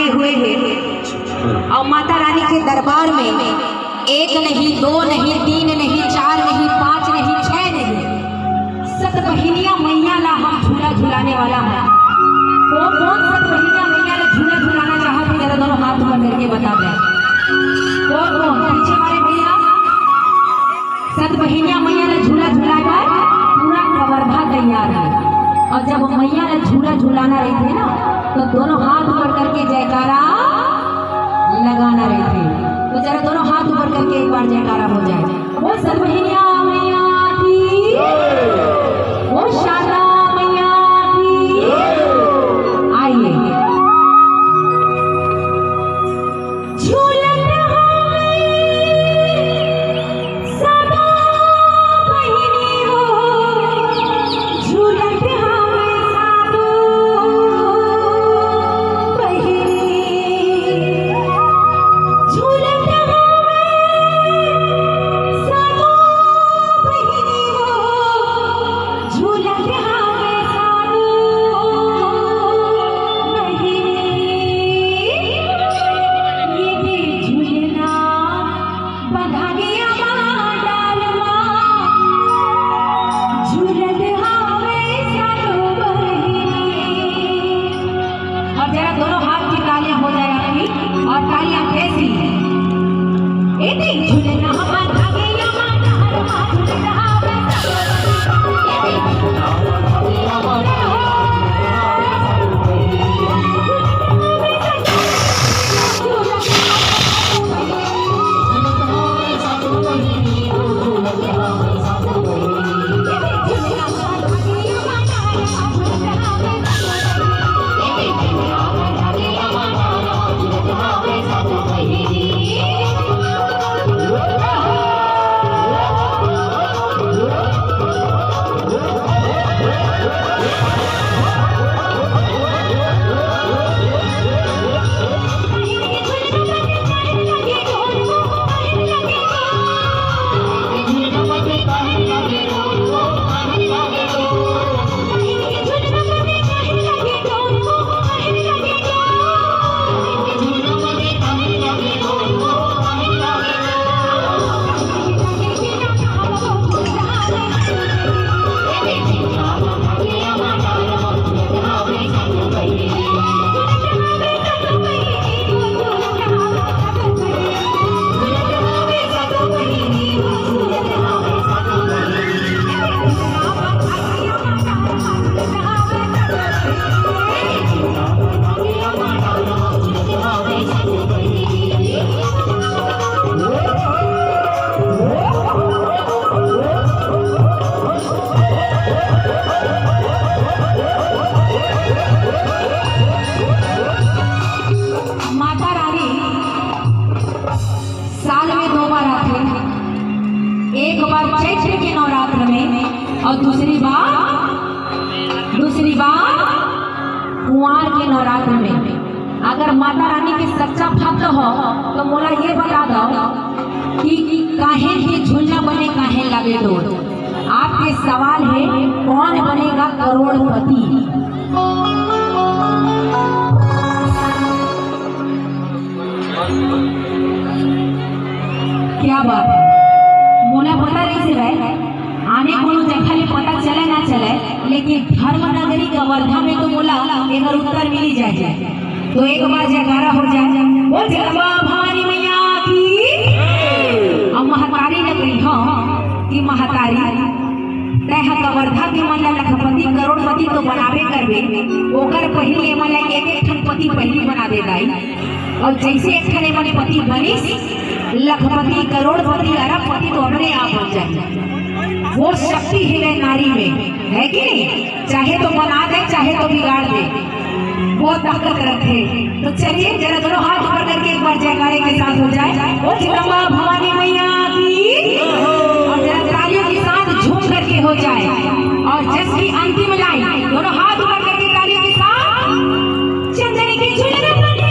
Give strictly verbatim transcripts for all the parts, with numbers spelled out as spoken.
हुए हे। अउ माता रानी के दरबार में एक नहीं, दो नहीं, तीन नहीं, चार नहीं, पांच नहीं, छह नहीं, सत बहिनिया मैया ला हम झूला झुलाने वाला है। कौन कौन सत बहिनिया मैया ला झूला झुलाना चाहत हे, जरा दोनों हाथ ऊपर करके बता दे। कौन कौन पीछे वाले भैया? सत बहिनिया मैया ला झूला झुलाए बर पूरा कवर्धा तैयार हे। अउ जब मैया ला झूला झुलाना रहिथे ना, तो दोनों हाथ ऊपर करके जयकारा लगाना रहिथे। तो जरा दोनों हाथ ऊपर करके एक बार जयकारा हो जाए। बोल सत बहिनिया मैया की, बोल शारदा मैया की। आइए। झूलत हवे सातो बहिनी हो, झूलत हवे सातो बहिनी, झूलत हवे सातो बहिनी हो, झूलत हवे सातो बहिनी। ये भी झूलना बधानिया डालवा, झूलत हवे सातो बहिनी। और जरा दोनों हाथ की तालियां हो जाए आपकी, और तालियां कैसी? ए देख झूलना बधानिया डालवा, झूलत हवे सातो बहिनी। माता रानी साल में दो बार आथे, एक बार चैत्र के नवरात्र में और दूसरी बार, दूसरी बार कुंवार के नवरात्र में। अगर माता रानी के सच्चा भक्त हो तो मोला ये बता दो कि काहे के झुलना बने, काहे लागे डोर। आपके सवाल है, कौन बनेगा करोड़पति? क्या बात है, मोला पता नहीं से भाई, आने कोनो जगह ले पता चले ना चले, लेकिन धर्म नगरी कवर्धा में तो मोला एकर उत्तर मिली जाए। तो एक बार जयकारा हो जाए, बोल जगदम्बा भवानी मैया की। अब महतारी ने कही हो कि महतारी, तैं ह कवर्धा के मन ला लखपति करोड़पति तो बनाबे करबे, ओकर पहिली एमन ला एक एक ठन पति पहिली बना दे दाई। और जैसे एक ठन एमन पति बनिस, लखपति करोड़पति अरबपति तो अपने आप बन जाए। वो शक्ति है नारी में, है कि नहीं? चाहे तो बना दे, चाहे तो बिगाड़ दे, वो ताकत रखे। तो चलिए जरा दोनों हाथ ऊपर करके एक बार जयकारे के साथ हो जाए, बोल जगदम्बा भवानी मैया की, और जरा तालियों के साथ झूम करके हो जाए। और जस की अंतिम लाइन, दोनों हाथ ऊपर करके तालियों के साथ, चंदन के झुलना बने।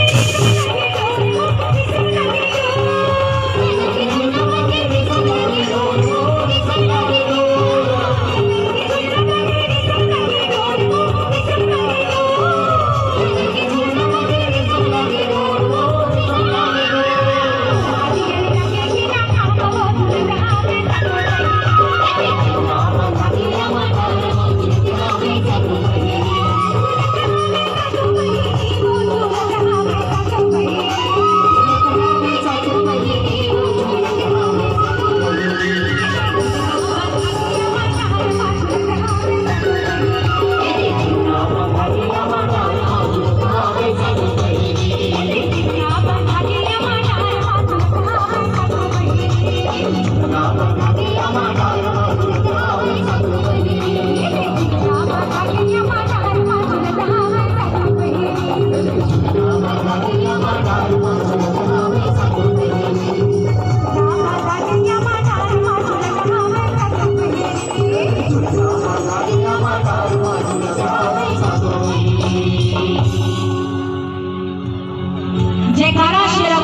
ग्यारह शेर